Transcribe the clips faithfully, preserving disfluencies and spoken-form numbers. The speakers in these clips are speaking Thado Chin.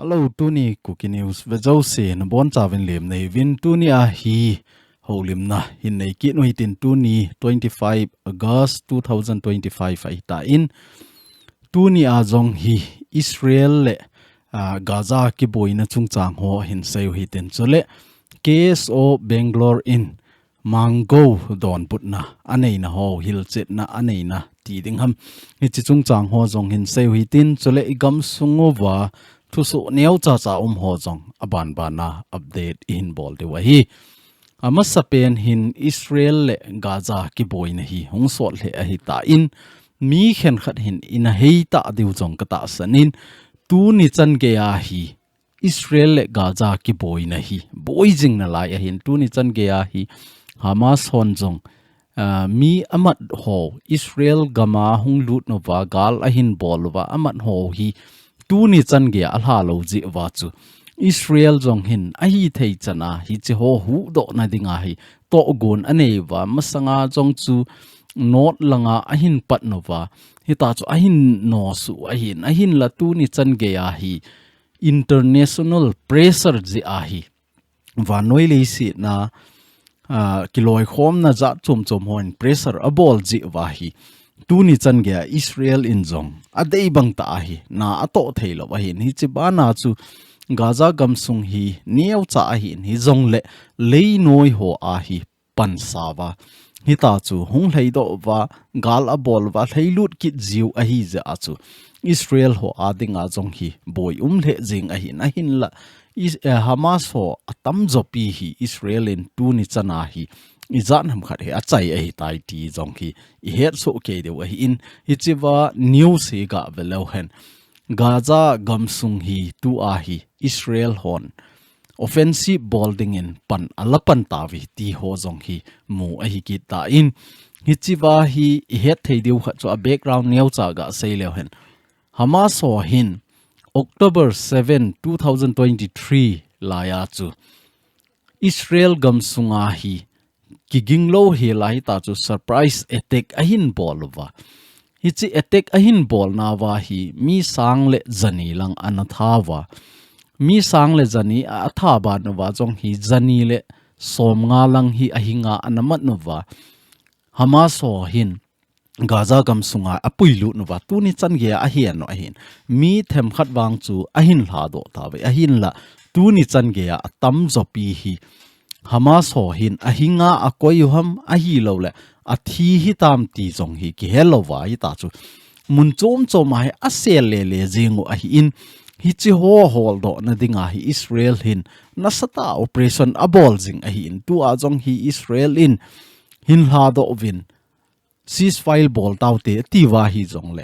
Hello, tuni Kuki News ve jouse nabonchauvin lemna neiyuvin, tuni a hi houlimna hin neikit u hitin, tuni twenty-five August two thousand twenty-five ahitan, tuni a jong hi Israel le, ah, Gaza kiboina chungchang ho hin seiu hitin, chule K S O Bangalore in Mango donbutna aneina ho, hilchetna aneina ti ding ham, hiche chungchang ho jong hin seiu hitin, chule i gamsung uva thusoh neocha cha um ho jong abanbana update ihin bol diu ahi. Amasapen hin Israel le Gaza kiboina hi hung sot lheh ahitan, mi khenkhat hin ina heita diu jong katahsan in, tuni chan geiya hi Israel le Gaza kiboina hi boi jing nalai ahin, tuni chan geiya hi Hamas hon jong, ah, mi amat ho, Israel gama hung lut uva, gal ahin bol uva amat ho hi tuni chan geiya alha lou jeh uva chu Israel jong hin ahithei chana hiche ho huhdohna dinga hi tohgon anei uva, masanga jong chu North langa ahin pat uva, hita chu ahin nosuh ahin, ahinla tuni chan geiya hi international pressure jeh ahi, vannoi leiset a, ah, kiloikhomna jat chom chom hon pressure abol jeh uva hi, tuni chan geiya Israel in jong adei bang tah ahi, na atoh theilou ahin, hiche bana chu Gaza gamsung hi neocha ahin, hijongle leinoi ho a hi pansa uva, hita chu hung lhaidoh uva, gal abol uva, lhailut kit jiu ahi jeh a chu Israel ho a dinga jong hi boi um lheh jing ahin, ahinla Is-, eh, Hamas ho atamjo pi hi Israel in tuni chana hi ijat ham khat hi achai ahitai ti jong hi ihet soh kei diu ahin, hichea news hi gave leu hen, Gaza gamsung hi tua hi Israel hon offensive bol dingin pan ala pan tauve ti ho jong hi mu ahi kit tan, hichea hi ihet thei diu khat chu a background neocha gasei leu hen, Hamas ho hin October seven, two thousand twenty-three laiya chu Israel gamsunga hi kiging lou hel a hita chu surprise attack ahin bol uva. Hiche attack ahin bolnauva hi mi sang le jani lang ana tha uva. Mi sang le jani a, atha ban uva jong hi jani le somnga lang hi ahinga ana mat uva. Hamas ho hin Gaza gamsunga apuilut uva, tuni chan geiya ahen u ahin. Mi themkhat vang chu ahin lhadoh tauve, ahinla tuni chan geiya atamjo pi hi Hamas ho hin ahinga akoi u ham, ahilouleh athi hitam ti jong hi kihe louva hita chu mun chom chom a hi asel lele jing u ahin, hiche ho holdohna dinga hi Israel hin nasatah a operation abol jing ahin, tua jong hi Israel in hin lhadoh uvin, ceasefire bol taute, atiuva hijongle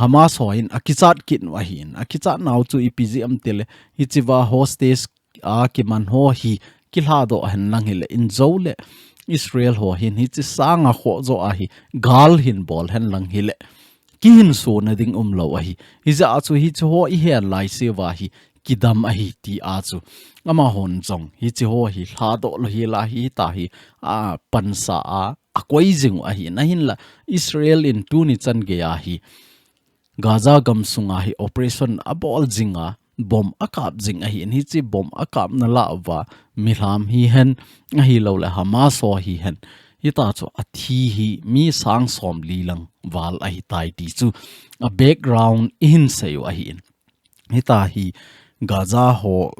Hamas ho hin akichat kit u ahin, akichat nau chu ipi jeh ham itile, hichea hostage a kiman ho hi kilhadoh hen lang hile, injou le Israel ho hin hiche sanga khoh jo a hi gal hin bol hen lang hile, kihinsona ding umlou ahi. Hijeh a chu hiche ho ihen laiseuva hi kidam ahi tia chu amahon jong hiche ho hi lhadoh lou hel a hita hi, a, pansa a, akoi jing u ahin, ahinla Israel in tuni chan geiya hi Gaza gamsunga hi operation abol jinga, bomb akap jing ahin, hiche bomb akapna lah uva milham hihen, ahilouleh Hamas ho hihen, hita chu athi hi mi sang somli lang val ahitai ti chu a background ihin seiu ahin. Hita hi Gaza ho,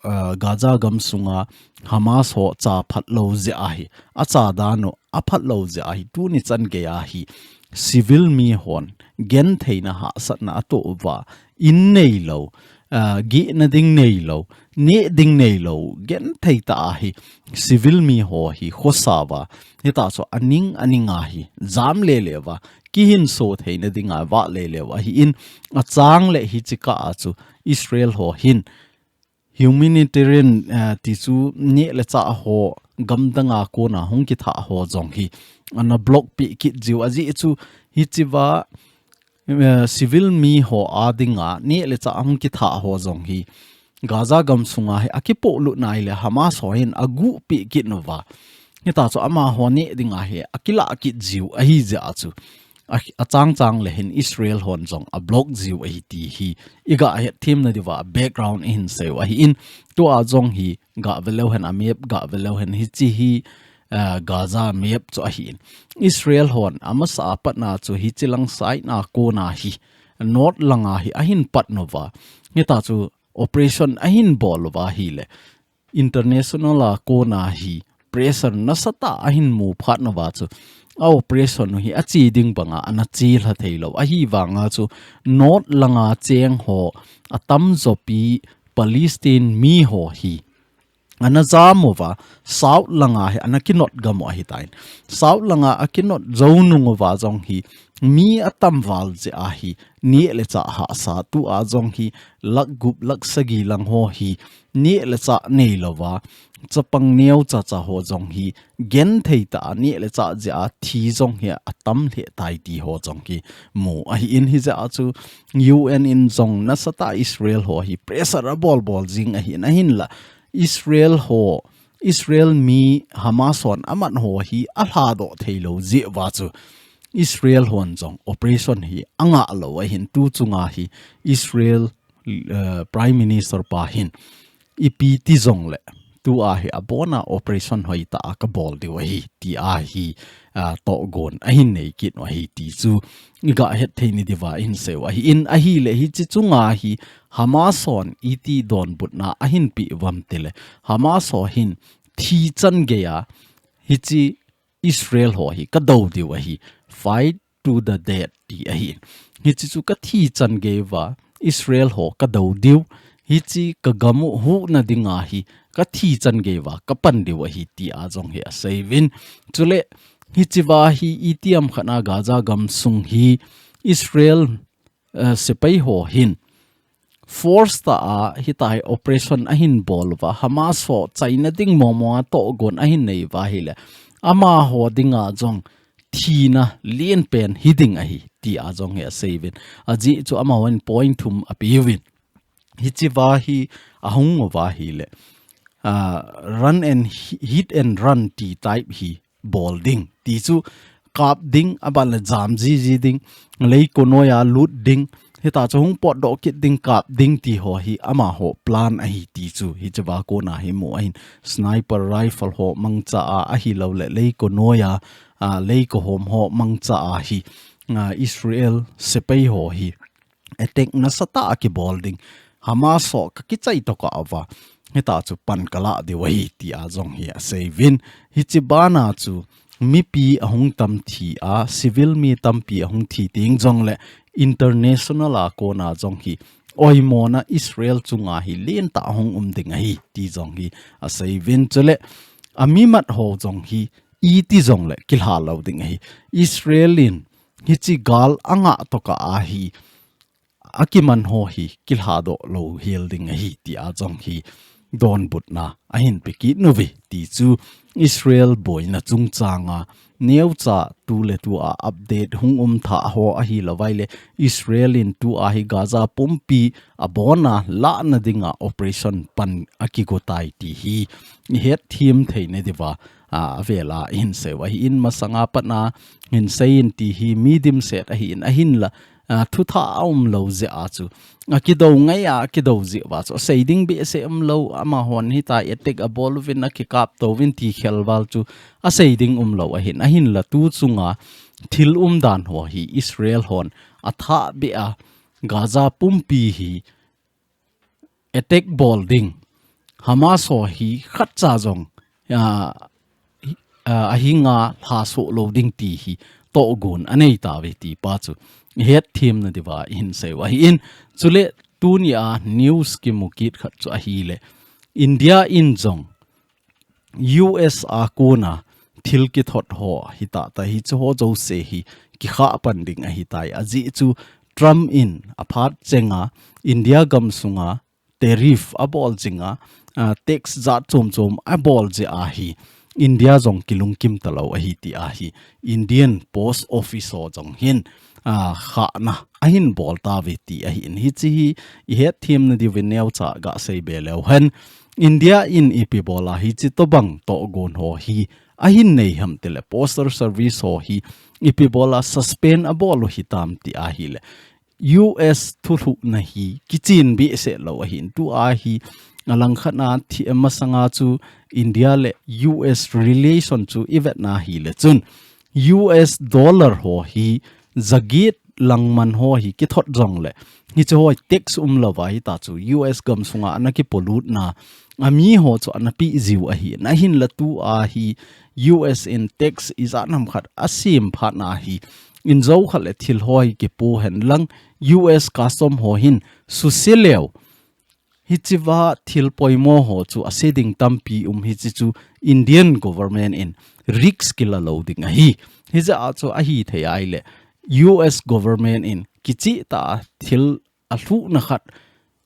ah, Gaza gamsunga Hamas ho cha phatlou jeh ahi, acha dan u aphatlou jeh ahi, tuni chan geiya hi civil mi hon gentheina hahsatna atoh uva, in neilou, ah, gihna ding neilou, neh ding neilou, genthei tah a hi civil mi ho hi khosa uva, hita chu aning aning a hi jam lele uva, kihinso theina dinga vah lele u ahin, achang le hiche kah a chu Israel ho hin humanitarian, eh, ti chu neh le chah ho gamdanga kona hung kithah ho jong hi ana block peh kit jiu, ajeh chu hichea, eh, civil mi ho a dinga neh le chah hung kithah ho jong hi Gaza gamsunga hi akipohlut nai le Hamas ho hin aguh peh kit uva. Hita chu amaho neh dinga hi akilah kit jiu ahi jeh a chu a, achang chang le hin Israel hon jong a block jiu ahi ti hi iga hetthem na diuva background ihin seiu ahin, tua jong hi gave leu hen a map gave leu hen hiche hi, eh, Gaza map chu ahin. Israel hon amasa a patna chu hiche lang side na kona hi, north langa hi ahin patnauva. Hita chu operation ahin bol uva ahile, international a kona hi pressure nasatah a ahin mu phatnauva chu a operation u hi ache ding banga ana chelha theilou. Ahivanga chu north langa cheng ho atamjo pi Palestine mi ho hi ana jamuva, south langa hi ana kinot gamu ahitan. South langa akinot jou nunguva jong hi mi atam val jeh a hi neh le chah hahsa tua jong hi lakh gup lakh sagi lang ho hi neh le chah neilouva, chapang neocha cha ho jong hi genthei tah a neh le chah jeh a thi jong hi atam lheh tai ti ho jong hi mu ahin, hijeh a chu U N in jong nasatah a Israel ho hi pressure abol bol jing ahin, ahinla Israel ho, Israel mi Hamas hon amat ho hi alhadoh theilou jeh uva chu Israel hon jong operation hi angah lou ahin, tu chunga hi Israel, eh, Prime Minister pa hin ipi ti jongle tua hi abona operation hoitah a kabol diu ahi tia hi, ah, tohgon ahin nei kit u ahi ti chu iga hetthei na diuva ihin seiu ahin, ahile hiche chunga hi Hamas hon iti donbutna ahin peh uvam tile, Hamas ho hin thi chan geiya hiche Israel ho hi kadou diu ahi, fight to the death ti ahi. Hiche chu kathi chan geiya Israel ho kadou diu, hiche kagam u huhna dinga hi kathi chan geiya kapan diu ahi tia jong hi aseiyuvin. Chule hichea hi itiham khat a Gaza gamsung hi Israel, eh, sepai ho hin force tah a hitia hi operation ahin bol uva, Hamas ho chaina ding mong mong a tohgon ahin nei uva ahile, amaho dinga jong thina lenpen hiding ahi tia jong hi aseiyuvin. Ajeh chu amahon point thum apeiyuvin. Hichea hi ahung uva ahile, ah, run and hi-, hit and run ti type hi bol ding. Ti chu kap ding, aban le jam jiji ding, leiko noiya lut ding, hita chu hung potdoh kit ding, kap ding ti ho hi amaho plan ahi ti chu hichea kona hi mu ahin. Sniper rifle ho mangcha a, ahilou le leiko noiya, a, leiko hom ho mangcha a hi, a, Israel sepai ho hi attack nasatah a kibol ding. Hamas ho kakichai tokah uva, hita chu pan kalah diu ahi tia jong hi aseiyuvin. Hiche bana chu mipi ahung tam thi a, civil mi tampi ahung thi teng jongle international a kona jong hi oimona Israel chunga hi lentah a hung um ding ahi ti jong hi aseiyuvin. Chule amimat ho jong hi iti jongle kilha lou ding ahi. Israel in hiche gal angah tokah a hi akiman ho hi kilhadoh lou hel ding ahi tia jong hi donbutna ahin pe kit uve ti chu Israel boina chungchanga neocha tuletua update hung um thah ho ahilou vaile Israel in tua hi Gaza pumpi abona lahna dinga operation pan akigo tai ti hi ihetthem thei na diuva, a, avela ihin seiu ahin, masanga patna hin seiyin ti hi mi dimset ahin, ahinla, a, thuthah aumlou jeh a chu akidou ngaiya, akidou jeh uva chu asei ding behseh umlou, amahon hitia attack abol uvin, akikap touvin ti khel val chu asei ding umlou ahin, ahinla tu chunga thil umdan ho hi Israel hon athah beh a Gaza pumpi hi attack bol ding, Hamas ho hi khatcha jong, a, hi, a, ahinga lhasoh lou ding ti hi tohgon anei tauve ti pa chu ihetthem na diuva ihin seiu ahin. Chule tunia news kimu kit khat chu ahile, India in jong U S a kona thil kithot ho hitah tah hiche ho jouse hi kikhah pan ding ahitai. Ajeh chu Trump in aphat chenga India gamsunga tariff abol jinga, a, tax jat chom chom abol jeh a hi India jong kilungkim talou ahi tia hi Indian Post Office ho jong hin, a, khahna ahin bol tauve ti ahin. Hiche hi ihetthem na diuvin neocha gasei be leu hen. India in ipi bola hichi tobang togon ho hi ahin nei ham tile, postal service ho hi ipi bola suspend abol u hitam ti ahile, U S thulhuhna hi kichin behseh lou ahin, tua hi alangkhat na thi masanga chu India le U S relation chu ivetna hile chun U S dollar ho hi jaget langman ho hi kithot jongle, hiche ho tax umlouva hita chu U S gamsunga ana kipollutna, ami ho chu ana peh jiu ahin, ahinla tua hi U S in tax ijat ham khat asem phatna hi, injo khat le thil ho hi kipoh hen lang, U S custom ho hin suse leu, hichea thil poimo ho chu ase ding tampi um, hichi chu Indian government in risk kila lou ding ahi. Hijeh a chu ahithei ahile, U S government in kicheh tah a thil alhuhna khat,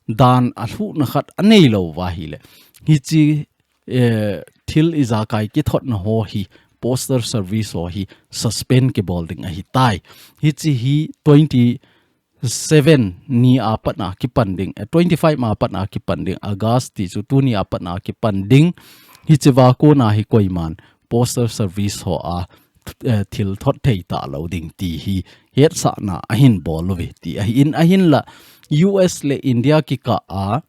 dan alhuhna khat anei louva hile, hichi, eh, thil ijakai kithotna ho hi, postal service ho hi suspend kibol ding ahitai. Hichi hi twenty seven ni a patna kipan ding, eh, twenty five a patna kipan ding, August ti chu tuni a patna kipan ding. Hichea kona hi koiman postal service ho a, eh, thil thot thei talou ding ti hi hetsahna ahin bol uve ti ahin, ahinla U S le India kikah a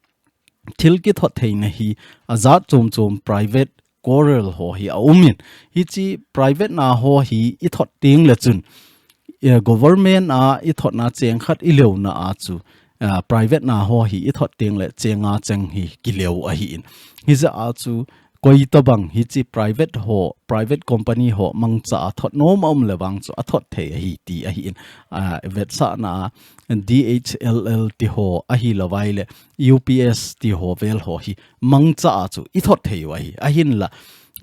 thil kithot theina hi ajat chom chom private quarrel ho hi aumin, hichi private na ho hi ithot tengle chun, eh, government a ithotna cheng khat ileuna a chu, ah, private na ho hi ithot tengle cheng a cheng hi kileu ahin. Hijeh a chu koi tobang hichi private ho, private company ho mangcha a thot nom aum le vang chu athot thei ahi ti ahin. Ah, vetsahna a D H L L ti ho ahilouva ile U P S ti ho vel ho hi mangcha a chu ithot thei u ahi. Ahinla,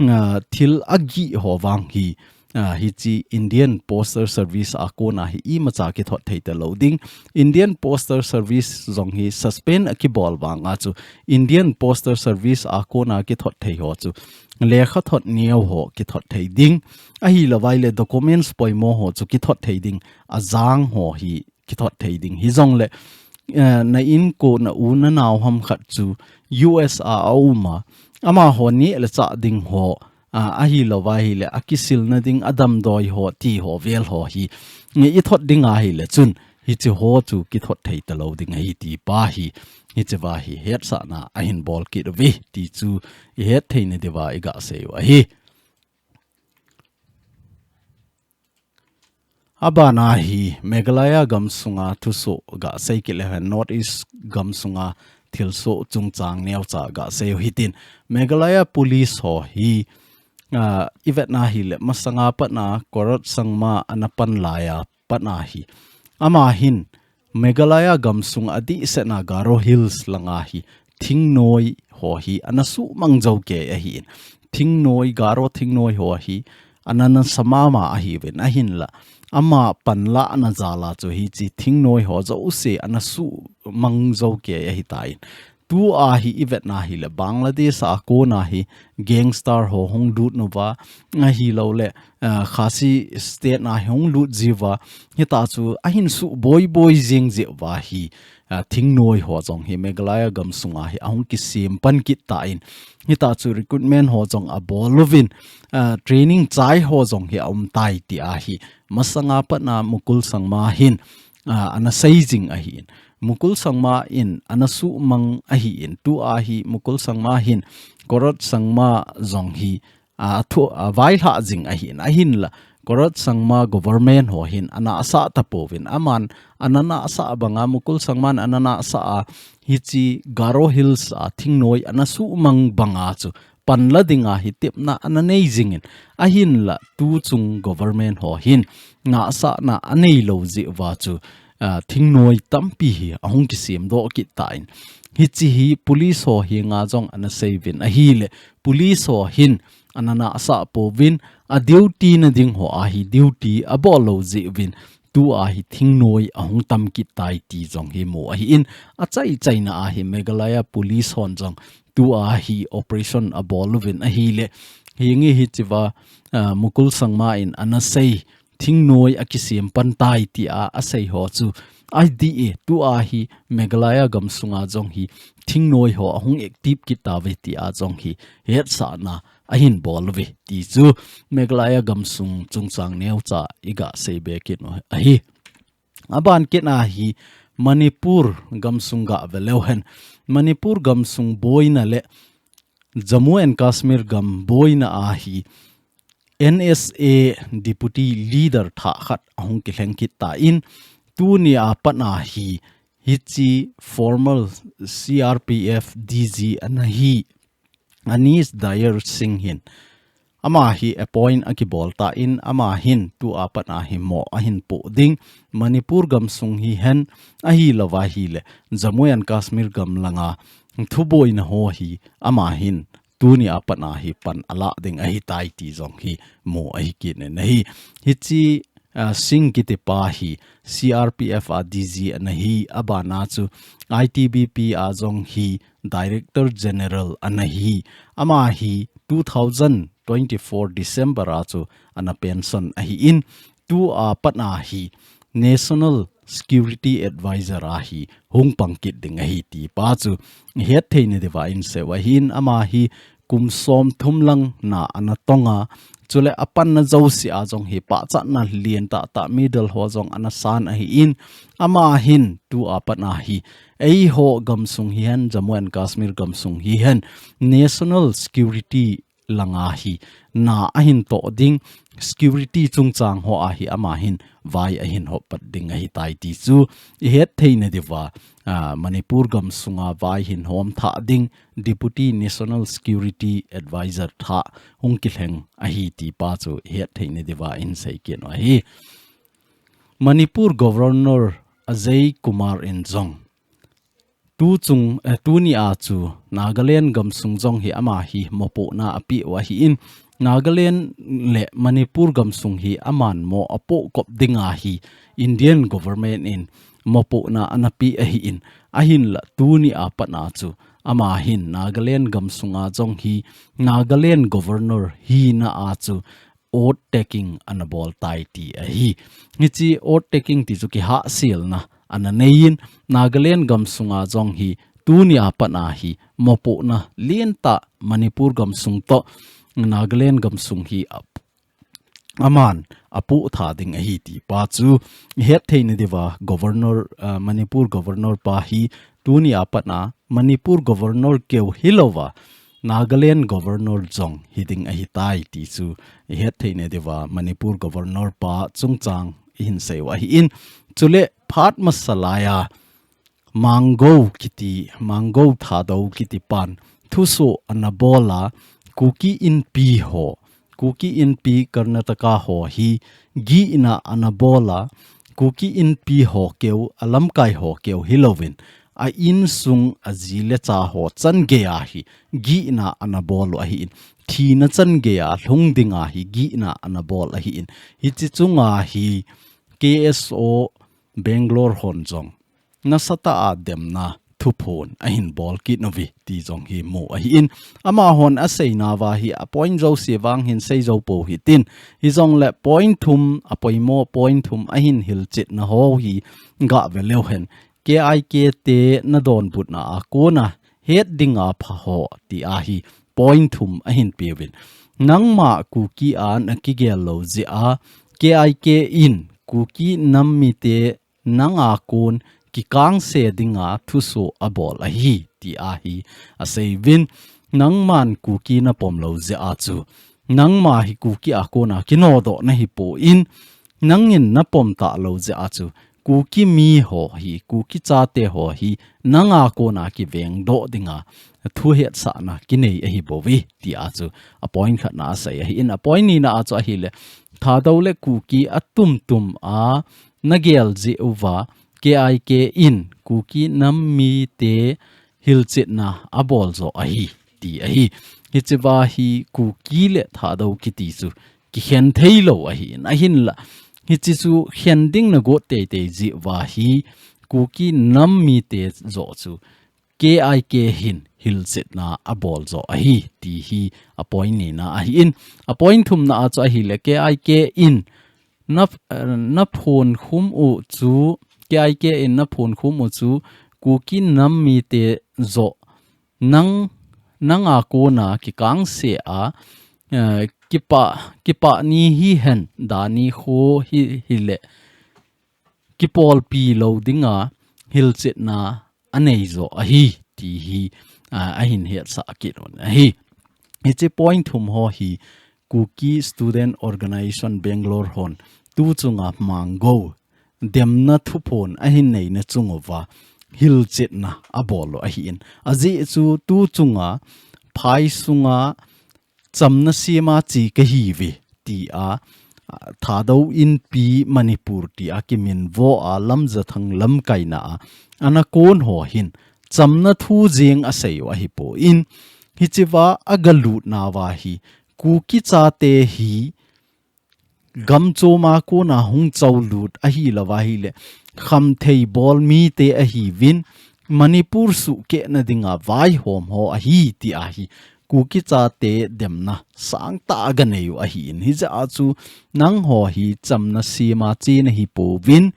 ah, thil agih ho vang hi, ah, hichi Indian Postal Service a kona hi imacha kithot thei talou ding. Indian Postal Service jong hi suspend akibol vang a chu Indian Postal Service a kona kithot thei ho chu lekha thot neo ho kithot thei ding. Ahilouva ile documents poimo ho chu kithot thei ding. Ajang ho hi kithot thei ding. Hijongle, eh, na inko na u na nao ham khat chu U S a aum a, amaho neh le chah ding ho, ah, ahilouva ahile akisilna ding adamdoi ho ti ho vel ho hi, nge ithot ding ahile chun, hichi ho chu kithot thei talou ding ahi ti pa hi, hichea hi hetsahna ahin bol kit uve ti chu ihet theina diuva iga sei u ahi. Abana hi Meghalaya gamsunga thusoh ga sei kit leu hen, North East gamsunga thilsoh chungchang neocha ga sei u hitin. Meghalaya Police ho hi, ah, ivetna hile masanga patna Conrad Sangma ana pan laiya patna hi, ama hin Meghalaya gamsung adehsetna Garo Hills langa hi thingnoi ho hi ana sumang jou kei ahin. Thingnoi, Garo thingnoi ho hi ana nasa mama ahiuvin, ahinla ama panlahna jal a chu hichi thingnoi ho jouse ana sumang jou kei ahitan. Tua hi ivetna hile Bangladesh a kona hi gangster ho hung lut nauva, ahilouleh, ah, Khasi State na hi hung lut jiuva, hita chu ahin suboi boi jing jiuva hi, ah, thingnoi ho jong hi Meghalaya gamsunga hi ahung kisem pan kit tan. Hita chu recruitment ho jong abol uvin, ah, training chai ho jong hi aum tai tia hi masanga patna Mukul Sangma hin, ah, ana sei jing ahin. Mukul Sangma in ana sumang ahin. Tua hi Mukul Sangma hin Conrad Sangma jong hi, ah, thu, ah, vailhah jing ahin. Ahinla Conrad Sangma government ho hin ana asah tapouvin. Aman ana nahsah banga, Mukul Sangman ana nahsah a hichi Garo Hills a thingnoi ana sumang banga chu panla dinga hi tepna ana nei jingin, ahinla tuchung government ho hin nahsahna anei lou jeh uva chu, ah, thingnoi tampi hi ahung kisem doh kit tan. Hichi hi police ho henga jong ana sei uvin ahile, police ho hin ana nahsah pouvin, a duty na ding ho a hi duty abol lou jeh uvin, tua hi thingnoi ahung tam kit tai ti jong hi mu ahin, achai chaina a hi Meghalaya Police hon jong tua hi operation abol uvin ahile, hinge hichea, ah, Mukul Sangma in ana sei, thingnoi akisem pan tai tia asei ho chu, I D A, tua hi Meghalaya gamsunga jong hi thingnoi ho ahung active kit tauve ti a jong hi hetsahna ahin bol uve ti chu Meghalaya gamsung chungchang neocha iga sei be kit u ahi. Aban kit a hi Manipur gamsung ga ve leu hen, Manipur gamsung boina le Jammu and Kashmir gam boina a hi N S A deputy leader thah khat ahung kilheng kit tan, tuni a pat a hi hichi former C R P F D G ana hi Anish Dayal Singh hin ama hi appoint akibol tan, ama hin tu a pat a hi mo ahin poh ding, Manipur gamsung hihen, ahilouva ahile Jammu and Kashmir gam langa thuboina ho hi ama hin tuni a pat a hi pan alah ding ahitai ti jong hi mu ahi kit in ahi. Hichi, ah, Singh kiti pa hi C R P F a D G ana hi, abana chu I T B P a jong hi Director General ana hi. Ama hi two thousand twenty-four December a chu ana pension ahin, tu a pat a hi National Security Advisor a hi hung pang kit ding ahi ti pa chu het theina diuva in sei u ahin, ama hi kum som thum lang na ana tong a, chule apanna jouse a jong hi pachatna lien tah tah medal ho jong ana san ahin, ama hin tu a pat a hi eiho gamsung hihen, Jammu and Kashmir gamsung hihen, National Security langa hi na ahin toh ding, security chungchang ho a hi ama hin vai ahin hop pat ding ahitai ti chu ihet theina diuva, ah, Manipur gamsunga vai hin hom thah ding Deputy National Security Advisor thah hung kilheng ahi ti pa chu ihet theina diuva in sei kit u ahi. Manipur Governor Ajay Kumar in jong tu chung, eh, tuni a chu Nagaland gamsung jong hi ama hi mopohna apeh u ahin, Nagaland le Manipur gamsung hi aman mo apoh kop dinga hi Indian government in mopohna ana peh ahin, ahinla tuni a pat a chu ama hin Nagaland gamsunga jong hi Nagaland Governor hina a chu oath taking ana bol tai ti ahi. Hichi oath taking ti chu kihahselna ana neiyin, Nagaland gamsunga jong hi tuni a pat a hi mopohna lien tah Manipur gamsung toh Nagaland gamsung hi ap-, aman apoh tha ding ahi ti pa chu ihet theina diuva Governor, ah, Manipur Governor pa hi tuni a pat a Manipur Governor keu hilouva Nagaland Governor jong hiding ahitai ti chu ihet theina diuva Manipur Governor pa chungchang ihin sei u ahin, chule phat masa laiya Mangou kiti, Mangou Thadou kiti pan thusoh ana bol a, Kuki Inpi ho, Kuki Inpi Karnataka ho hi gihna ana bol a, Kuki Inpi ho keu, alamkai ho keu hilouvin, a insung aji le cha ho changeiya hi gihna ana bol u ahin, thina changeiya lhung dinga hi gihna ana bol ahin, hichi chunga hi K S O Bangalore hon jong nasatah a demna thuphon ahin bol kit uve ti jong hi mu ahin, amahon aseinauva hi a point jouse vang hin sei jou pou hitin, hijongle point thum, apoimo point thum ahin hilchetna ho hi ga ve leu hen, K I K te nadonbutna a kona het dinga pha ho ti a hi point thum ahin peuvin, nangma Kuki a nakigel lou jeh a K I K in Kuki nam mite nanga kon kikangse dinga thusoh abol ahi ti a hi aseiyuvin, nangman Kuki napom lou jeh a chu nangma hi Kuki a kona kinodoh nahipon, nangin napom talou jeh a chu Kuki mi ho hi, Kuki chate ho hi nanga kona kivengdoh dinga thuhetsahna kinei ahibouve ti a chu a point khatna asei ahin, a point nina a chu ahile Thadou le Kuki atumtum a nagel jeh uva K I K in Kuki nam mite hilchetna abol jo ahi ti ahi. Hichea hi Kuki le Thadou kiti chu kikhen theilou ahin, ahinla hichi chu khen ding nagot teitei jeh uva hi Kuki nam mite joh chu K I K hin hilchetna abol jo ahi ti hi a point nina ahin, a point thumna a chu ahile K I K in na, eh, naphonkhum u chu, K I K in naphonkhum u chu Kuki nam mite joh nang, nanga kona kikangse a, eh, kipa, kipa ni hihen, dani kho hi, hile, kipolpi lou dinga hilchetna anei jo ahi, ti hi, ah, ahin hetsah kit un ahi. Hiche point thum ho hi Kuki Student Organization Bangalore hon tu chunga mangou demna thuphon ahin neina chung uva hilchetna abol u ahin. Ajeh chu tu chunga phai sunga chamna sema che kahiuve, tia, ah, Thadou Inpi Manipur tia kiminvo a Lamjathang lamkaina a ana kon ho hin chamna thu jeng asei u ahipon, hichea agalut nauva hi Kuki chate hi gamchoma kona hung cholut ahilouva ahile, khamthei bol mite ahiuvin, Manipur sukehna dinga vaihom ho ahi, tia hi Kuki chate demna sangtah aganei u ahin. Hijeh a chu nangho hi chamna sema che nahipouvin,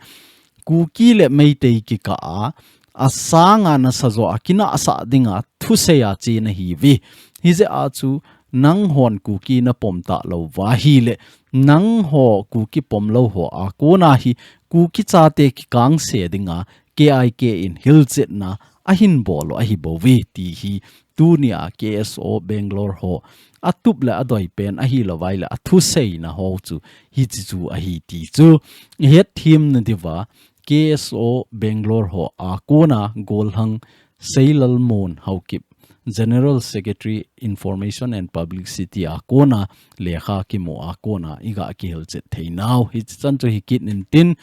Kuki le Meitei kikah a, asanga nasa jo a kinahsah dinga thusei a che nahiuve. Hijeh a chu nanghon Kuki napom talou uva ahile, nangho Kuki pom lou ho a kona hi Kuki chate kikangse dinga K I K in hilchetna ahin bol u ahibouve, ti hi tunia K S O Bangalore ho atup le adoi pen ahilouva ahile athuseina ho chu hiche chu ahi ti chu ihet them nadiuva, K S O Bangalore ho a kona Golhang Seilalmon Haokip, General Secretary Information and Publicity a kona lekha kimu a kona iga kihilchet theinau hichi chan chu hikit intin,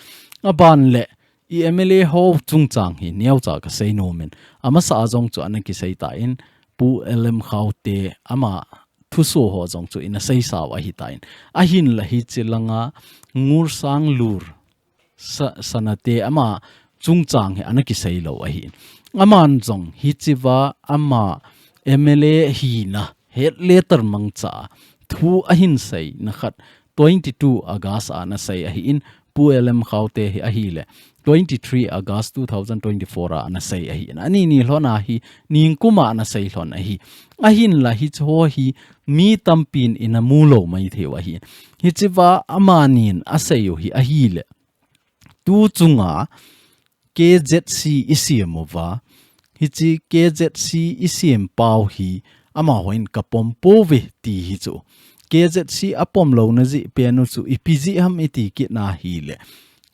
aban le i M L A ho chungchang hi neocha kasei nomin, amasa a jong chu ana kisei tan, Pu L M Khaute ama thuso ho jong chu ina seisau ahitan, ahinla hiche langa Ngulsang Lur sa-, Sanate ama chungchang hi ana kisei lou ahin. Aman jong hichea ama M L A hina het letter mangcha thu ahin seina khat twenty-two August a ana sei ahin, Pu L M Khaute hi ahile twenty-three August two thousand twenty-four a ana sei ahin. Ani ni lhona hi ningkuma ana sei lhon ahi. Ahinla hiche ho hi mi tampin ina mu lou maithei u ahin. Hichea amanin asei u hi ahile, tu chunga K Z C isem uva, hiche K Z C isem pau hi amahon kapom pouve ti hi chu. K Z C apom louna jeh pen u chu ipi jeh ham iti kit na ahile,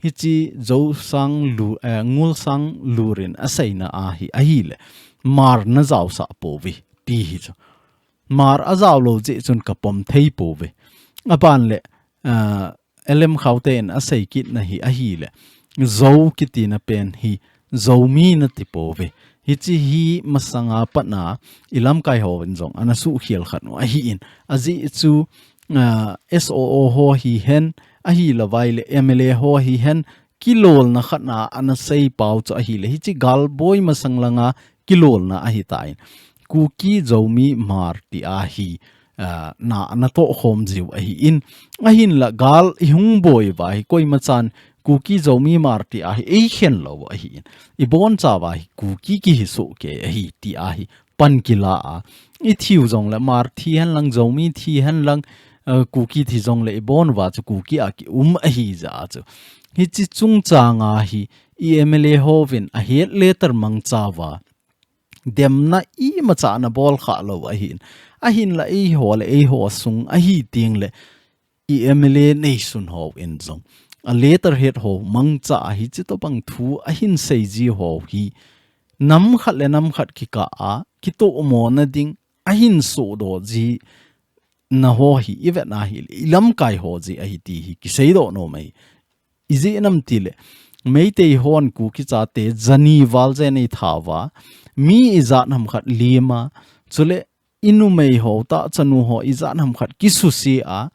hiche Zosang Lu-, eh, Ngulsang Lurin aseina a hi ahile, Hmar najaosah pouve ti hi chu. Hmar ajao lou jeh chun kapom thei pouve. Aban le, ah, L M Khaute in asei kitna hi ahile, Zo kitina pen hi Zomi nati pouve. Hiche hi masanga patna ilamkai hon jong ana suhkhel khat u ahin. Ajeh chu, ah, S O O ho hihen, ahilouva ahile M L A ho hihen, kilolna khatna ana seipau chu ahile, hiche gal boi masang langa kilolna ahitan. Kuki, Zomi, Hmar tia hi, ah, na ana tohkhom jiu ahin. Ahinla gal ihung boi uva hi koimachan Kuki, Zomi, Hmar tia hi eikhen lou ahin. Ibonchauva hi Kuki kihi sohkei ahi tia hi pan kila a. Ithiu jongle Hmar thi henlang, Zomi thi henlang, eh, Kuki thi jongle ibon uva chu Kuki a kium ahi jeh a chu. Hiche chungchanga hi i M L A hovin ahet letter mangchauva demna imacha ana bol khalou ahin. Ahinla eiho le eiho sung ahi tengle i M L A neisun hon jong a letter het ho mangcha a hiche tobang thu ahin seiji ho hi nam khat le nam khat kikah a kitohmona ding ahin sohdoh jina ho hi ivet na ahile ilamkai ho jeh ahi ti hi kiseidoh nom ahi. Ijeh inem itile, Meitei hon Kuki chate jani val jen eithat uva, mi ijat ham khat lima, chule inumei ho tah chanu ho ijat ham khat kisuse a,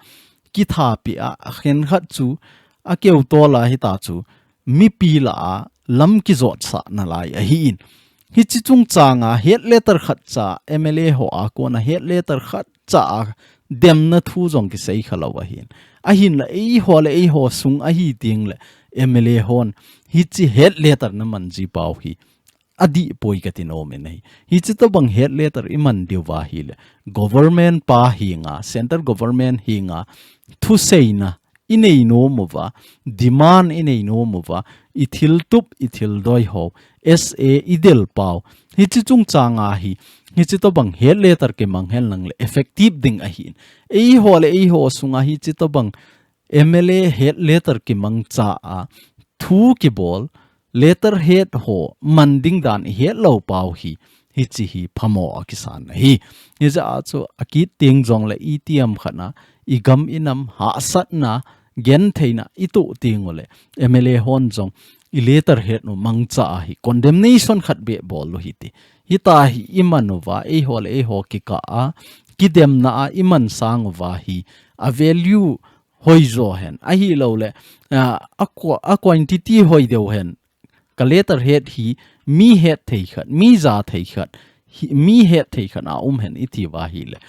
kithapeh a, akhenkhat chu akeutol a hita chu mipi lah a lam kijotsah nalai ahin. Hiche chungchanga het letter khatcha M L A ho a kona het letter khatcha a demna thu jong kiseikhalou ahin. Ahinla eiho le eiho sung ahi tengle M L A hon hiche het letter na manji pau hi adih poi kati nom in ahi. Hichi tobang head letter iman diu va ahile, government pa henga, central government henga thuseina inei nom uva, demand inei nom uva, ithil tup, ithil doi ho, S A idel pau. Hichi chungchang a hi, hichi tobang head letter kimang hen lang le effective ding ahin. Eiho le eiho sunga hichi tobang M L A head letter kimangcha a thu kibol, letterhead ho man ding dan ihet lou pau hi, hichi hi phamo a kisan ahi. Hijeh a chu akit teng jong le itiham khat na, igam inam hahsatna, gentheina itoh teng u le, M L A hon jong i letterhead u mangcha a hi, condemnation khat beh bol u hite. Hita hi iman uva, eiho le eiho kikah a, kidemna a iman sang uva hi, a value hoi jo hen. Ahilou le, a, a qua-, a quantity hoi deu hen. Ka letterhead hi mi het thei khat, mi ja thei khat, hi, mi het thei khat a um hen iti va ahile.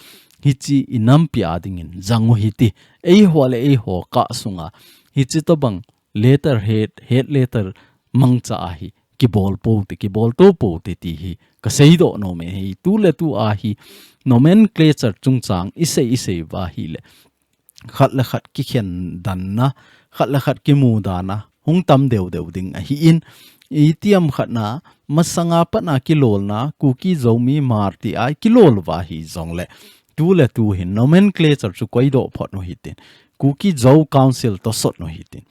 Hichi inampi a dingin jang u hite. Eiho le eiho kah sunga. Hichi tobang letterhead, head letter mangcha a hi kibol pou te, kibol to pou te ti hi kasei doh nom e. Hi tu le tu a hi nomenclature chungchang isei, isei va ahile. Khat le khat kikhen dan na, khat le khat kimu dan na, hung tam deu deu ding ahin. Itiham khat na, masanga pat na kilolna, Kuki Zomi Hmar ti a kilol uva hi jong le. Tu le tu hin, nomenclature chu koi doh phot u hitin. Kuki Zo Council tosot u hitin.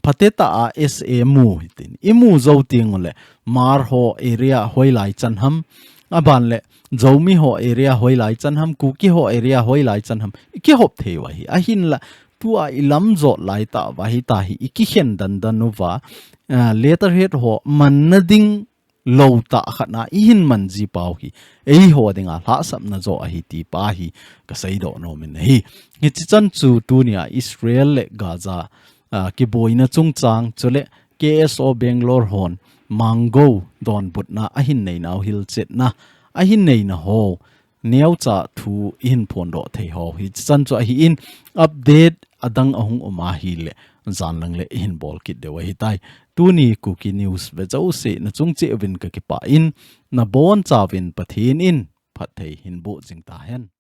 Phatah a S A mu hitin. Imu jou teng u le, Hmar ho area hoilai chan ham. Aban le, Zomi ho area hoilai chan ham, Kuki ho area hoilai chan ham. Ikihop thei u ahi. Ahinla, tua ilam jot lai tah uva hita hi, ikikhen dan dan uva, a, letterhead ho manna ding lou tah khat na ihin man ji pau hi. Eiho dinga lhahsamna jo ahi ti pa hi kasei doh nom in ahi. Hichi chan chu tunia Israel le Gaza, a, kiboina chungchang chule K S O Bangalore hon Mango donbutna ahin nei nau hilchetna ahin neina ho neocha thu ihin phondoh thei ho. Hichi chan chu ahin update adang ahung um ahile jan lang le ihin bol kit deu ahitai. Tuni Kuki News ve jouse na chung cheh uvin kakipah in nabonchauvin Pathen in phatthei hin boh jing tahen.